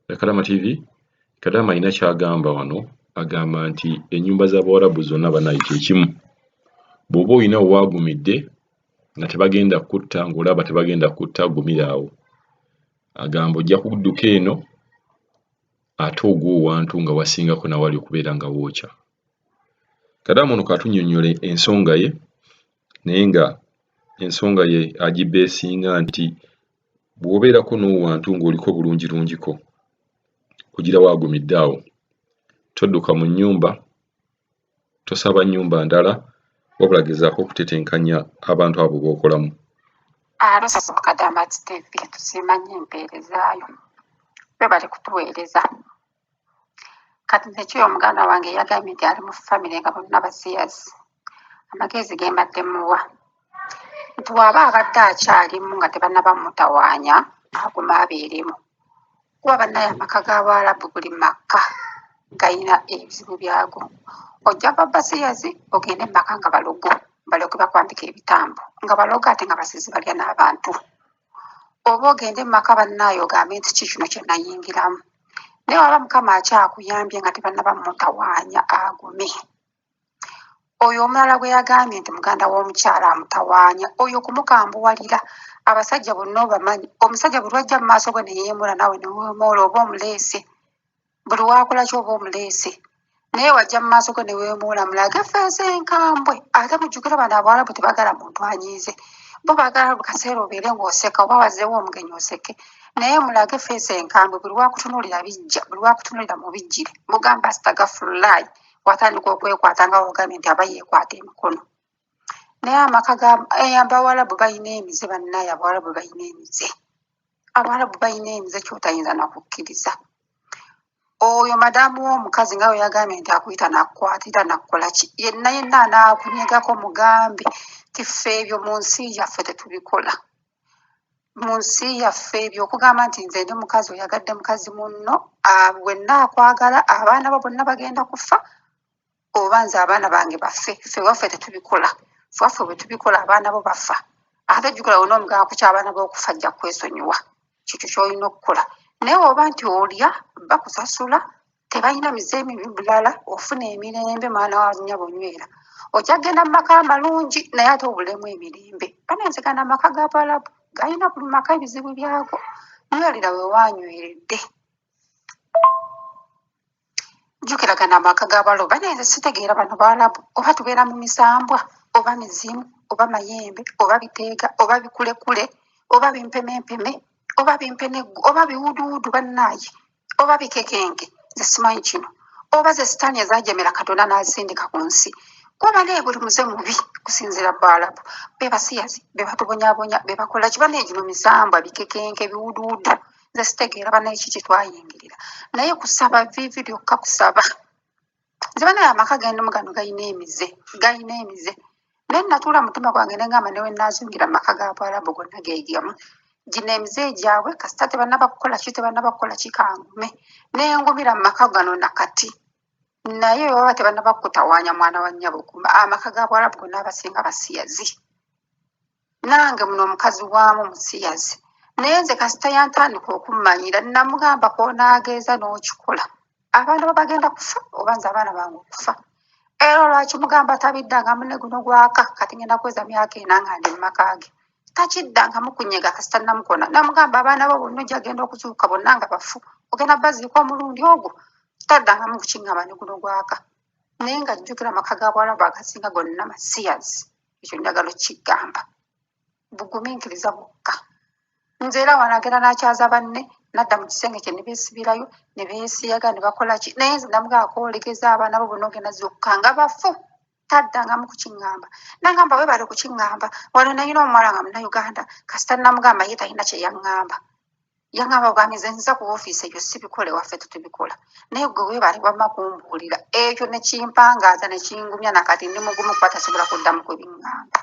Kadaama TV, Kadaama alina ky'agamba wano, agamba nti ennyumba z'Abawarabu zonna banaye kyekimu. Bw'oba olina waagumidde nga tebagenda kutta, ng'olaba tebagenda kutta, gumira awo. Agamba ojja kudduka eno ate ogwa owantu nga wasingako nawali okubeera nga wookya. Kadaama ono katunnyonnyole ensonga ye, naye nga ensonga ye agibeesinga nti bw'obeerako n'owantu ng'oliko bulungirungiko kugira waagumidde awo, todduka mu nnyumba, tosaba nnyumba ndala, wabula gezaako okutetenkanya abantu abo b'okolamu. Alo Kadaama TV, tusiima nnyo empeerezaayo, webale kutuweereza. Kati nze kyoyo muganda wange yagambye nti ali mu famire nga bonna basiyazi, amagezi ge mbadde muwa nti waba abadde akyalimu nga tebannaba mutawaanya, aguma abeeremu, kuba bannaye amaka g'Abawarabu buli maka gayina ebizibu byago. Ojja va basiyazi ogende mu maka nga balogo, balyoke bakwambika ebitambo nga balogo ate nga basizi balya n'abantu, oba ogende mu maka bannaaye ogambe nti ki kino kye nayingiramu. Naye waba Mukama akyakuyambye nga tebannaba mutawaanya, agume. Oyo omulala gwe yagambye nti muganda w'omukyala amutawaanya, oyo kumukambuwalira. Abasajja bonna obamanyi, omusajja buli lwajja mu maaso ge ne yeemula naawe ne weemoola oba omuleese, buli waakola ki oba omuleese, naye wajja mu maaso ge ne weemoola, mulage feesi enkambwe. Ate mujjukire bano Abawarabu tebagala muntu anyiize, bo baagala buli kaseera obeere ng'oseka, oba wazzeewo omugenyi oseke, naye mulage feesi enkambwe. Buli wakutunuulira bijja, buli wakutunuulira mubijjire, mugamba astagafurulayi, watandika okwekwata nga wogambye nti aba yeekwata emikono. Naye amaka ga Abawarabu balina emize, bannaye Abawarabu balina emize, Abawarabu balina emize ky'otayinza nakukkiriza. Oyo madaamu w'omukazi nga bwe yagambye nti akuyita nakukwatira nakukola ki, yenna yenna anaakunyegako mugambe ti ffe ebyo mu nsi yaffe tetubikola. Mu nsi yaffe ebyo okugamba nti nze ndi mukazi oyagadde mukazi munno, wenna akwagala, abaana bo bonna bagenda kufa, oba nze abaana bange bafe, ffe waffe tetubikola. Ffe waffe bwe tubikola abaana bo bafa. Ate jjukira wonna omugamba ku ky'abaana b'okufa ajja kwesonyiwa, kikyo ky'olina okukola. Naye oba nti olya bakusasula, tebalina mize mibi bulala, ofuna emirembe, mwana wa nnyabo nywera, ojja kugenda mu maka amalungi naye ate obulemu emirembe. Bananzigana amaka g'Abawarabu galina buli maka ebizibu byago, nywerera we wanyweredde. Jjukira gano amaka g'Abawarabu, bananze sitegeera bano Bawarabu, oba tubeera mu misambwa oba mizimu oba mayembe oba biteega oba bikulekule oba bimpemempeme oba bimpeneggu oba biwuduwudu, bannaaye, oba bikekenke, nze simanyi kino, oba ze sitaani ezajemera Katonda n'azisindika ku nsi, kuba naye buli muze mubi kusinziira Bawarabu be basiyazi be batubonyabonya be bakola ki. Banaye gino misambwa, bikekenke, biwuduwudu, nze sitegeera banaye kiki twayingirira. Naye kusaba viivi lyokka kusaba. Nze banaye amaka gendimu gano galina emize, galina emize, naye natuula mutima gwange ne ngamba newe naazungira amaka ga Bawarabu gonna geegamu gino emize egyabwe, kasita tebannaba kukola ki, tebannaba kukola ki, kangume nengumira mu maka gano nakati. Naye baba tebannaba kukutawaanya mwana wa nnyabo, guma. Amaka ga Bawarabu gonna abasinga basiyazi, nange muno omukazi waamu musiyazi, naye nze kasita yantandika okummanyira namugamba kw'onaageeza n'okikola abaana bo bagenda kufa oba nze abaana bange okufa. Era olwaki mugamba tabiddangamu ne guno gwaka, kati ngenda kweza myaka ena nga ndi mu maka ge, takiddangamu kunyega kasita namukona. Namugamba abaana bo bonna ojja genda okuzuuka bonna nga bafu, ogenda baziika omulundi ogwo, taddangamu kukiŋŋamba ne guno gwaka. Naye nga jjukira amaka ga Bawarabu agasinga gonna masiyazi, ekyo njagala okukigamba, bugumiikiriza bwokka. Nze era wano agenda n'akyaza banne n'adda mu kisenge kye ne beesibirayo ne beesiyaga ne bakola ki, naye nze namugamba koolegeza abaana bo bonna ogenda zuukuka nga bafu, taddangamu kukiŋŋamba. Nangamba weebale kukiŋŋamba, wano nalina omuwala nga Munnayuganda, kasita namugamba ye talina kye yaŋŋamba, yaŋŋamba bugambi nze nziza ku ofiisi ebyo sibikola ewaffe tetubikola, naye gwe weebale wamma kumbuulira ekyo ne kimpangaaza ne kingumya, nakati ndi mugumu kuba tasobola kuddamu kubiŋŋamba.